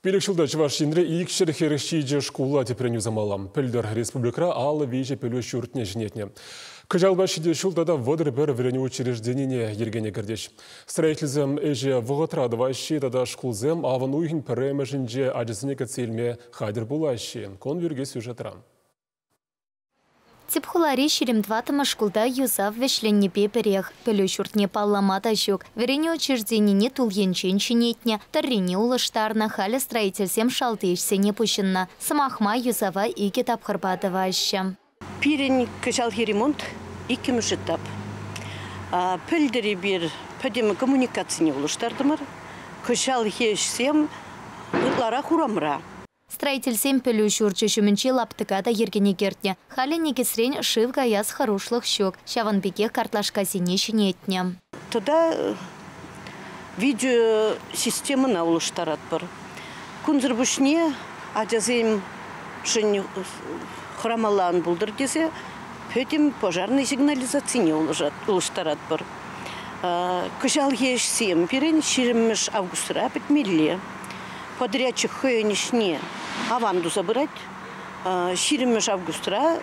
Пилӗк ҫулта Чӑваш Енре 247 шкула тӗпрен юсамалла. Пӗлтӗр республикӑра 53 пӗлӳ ҫуртне ҫӗнетнӗ. Кӑҫалпа ҫитес ҫул тата 31 вӗренӳ учрежденине йӗркене кӗртӗҫ. Строительсем ӗҫе вӑхӑтра тӑваҫҫӗ тата шкулсем авӑн уйӑхӗн пӗрремӗшӗнче ачасене кӗтсе илме хатӗр пулаҫҫӗ. Кун пирки сюжетра. Тӗп хулари 24-мӗш шкулта юсав вӗҫленнипе пӗрех. Пӗлӳ ҫуртне паллама та ҫук. Вӗренӳ учрежденине тул енчен ҫӗнетнӗ, тӑррине улӑштарнӑ, халӗ строительсем шалти ӗҫсене пуҫӑннӑ. Сӑмах май, юсава икӗ тапхӑрпа тӑваҫҫӗ. Пирӗн кӑҫалхи ремонт иккӗмӗш этап. Пӗлтӗр эпир пӗтӗм коммуникацине улӑштартӑмӑр. Кӑҫалхи ӗҫсем ытларах урамра. Строительсем пӗлӳ ҫурчӗ ҫумӗнчи лаптӑка та йӗркене кӗртнӗ. Халӗ никӗсрен шыв каяс хӑрушлӑх ҫук. Ҫавӑн пекех картлашкасене ҫӗнетнӗ. Тата видеосистемӑна улӑштаратпӑр. Кунсӑр пуҫне ачасемшӗн хӑрамалла ан пултӑр тесе пӗтӗм пожарнӑй сигнализацине улӑштаратпӑр. Кӑҫалхи ӗҫсем пирӗн 20 августра пӗтмелле. Подрядчик хӑйӗн ӗҫне аван туса пырать. 20 августра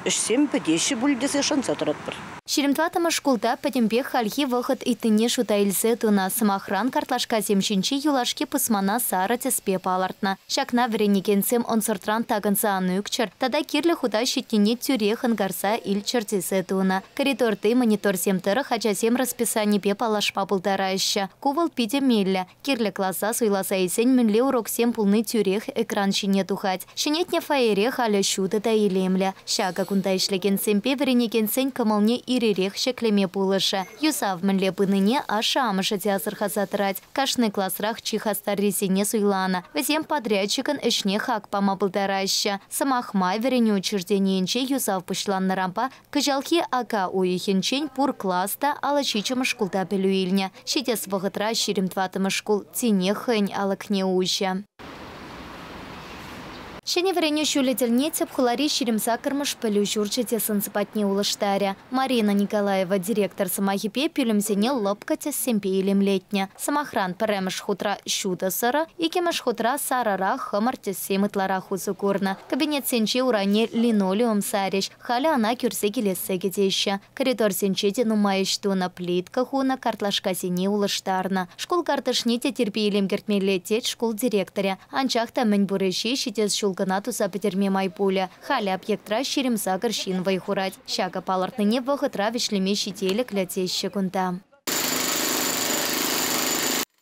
ӗҫсем пӗтеҫҫӗ пуль тесе шанса тӑратпӑр. 24-мӗш шкулта пӗтӗмпех хальхи вӑхӑт ыйтнине шута илсе тунӑ. Сӑмахран, картлашкасем ҫинчи юлашки пусмана сарӑ тӗспе палӑртнӑ. Ҫакна вӗренекенсем ӑнсӑртран такӑнса ан ӳкчӗр тата кирлӗ хута ҫитнине тӳрех ӑнкарса илччӗр тесе тунӑ. Коридорти мониторсем тӑрӑх ачасем расписанипе паллашма пултараҫҫӗ. Ку вӑл питӗ меллӗ. Кирлӗ класа суйласа илсен мӗнле уроксем пулни тӳрех экран ҫине тухать. Ҫӗнетнӗ фойере халӗ ҫутӑ та илемлӗ. Ҫакӑ кунта ӗҫлекенсемпе вӗренекенсен кӑмӑлне ир-ирех ҫӗклеме пулӑшӗ. Юсав мӗнле пынине ашшӗ-амӑшӗ те асӑрхаса тӑрать. Кашни класрах чи хастаррисене суйланӑ. Вӗсем подрядчикӑн ӗҫне хак пама пултараҫҫӗ. Сӑмах май, вӗренӳ учрежденийӗнче юсав пуҫланнӑранпа кӑҫалхи ака уйӑхӗнчен пур класс та 57-мӗш шкулта пӗлӳ илнӗ. Ҫитес вӑхӑтра 24-мӗш шкул тинех хӑйӗн алӑкне уҫӗ. Ҫӗнӗ вӗренӳ ҫулӗ тӗлне тӗп хулари 28-мӗш пӗлӳ ҫурчӗ те сӑн-сӑпатне улӑштарӗ. Марина Николаева директор сӑмахӗпе пӳлӗмсене лӑпкӑ тӗссемпе илемлетнӗ. Сӑмахран, пӗрремӗш хутра ҫутӑ сӑрӑ, иккӗмӗш хутра сарӑрах хӑмӑр тӗссем ытларах усӑ курнӑ. Кабинетсенче урайне линолеум сарӗҫ. Халӗ ӑна кӳрсе килессе кӗтеҫҫӗ. Коридорсенче те нумай ӗҫ тунӑ, плитка хунӑ, картлашкасене улӑштарнӑ. Шкул картишне те тирпей-илем кӗртмелле, тет шкул директорӗ. Анчах та мӗн пур ӗҫе ҫитес ҫул кӑна туса пӗтерме май пулӗ. Халӗ объектра 28 ҫын вӑй хурать. Ҫакӑ палӑртнине вӑхӑтра вӗҫлеме ҫителӗклӗ теҫҫӗ кунта.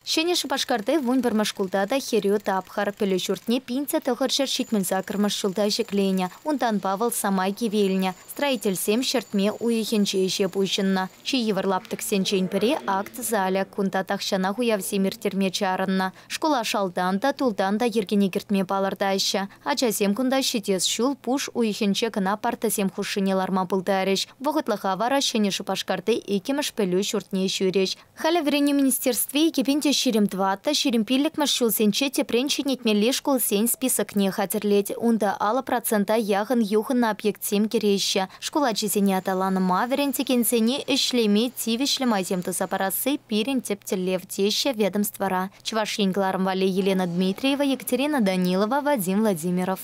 Ҫӗнӗ Шупашкарти 11-мӗш шкулта та хӗрӳ тапхӑр. Пӗлӳ ҫуртне 1978-мӗш ҫулта ҫӗкленӗ. Унтанпа вӑл самай кивелнӗ. Строительсем ҫӗртме уйӑхӗнче ӗҫе пуҫӑннӑ. Чи йывӑр лаптӑксенчен пӗри акт залӗ. Кунта тахҫанах уявсем ирттерме чарӑннӑ. Шкула шалтан та, тултан та йӗркене кӗртме палӑртаҫҫӗ. Ачасем кунта ҫитес ҫул пуш уйӑхӗнче кӑна партӑсем хушшине ларма пултарӗҫ. Вӑхӑтлӑха вара Ҫӗнӗ Шупашкарти иккӗмӗш пӗлӳ ҫуртне ҫӳрӗҫ. Халӗ вӗренӳ министерстви 2024-25-мӗш ҫулсенче тӗпрен ҫӗнетмелли шкулсен списокне хатӗрлет. Унта 50% яхӑн юхӑннӑ объектсем кӗреҫҫӗ. Шкул ачисене аталанма, вӗрентекенсене ӗҫлеме тивӗҫлӗ майсем туса парасси пирӗн тӗп тӗллев теҫҫӗ ведомствӑра. Чӑваш Ен кӑларӑм валли Елена Дмитриева, Екатерина Данилова, Вадим Владимиров.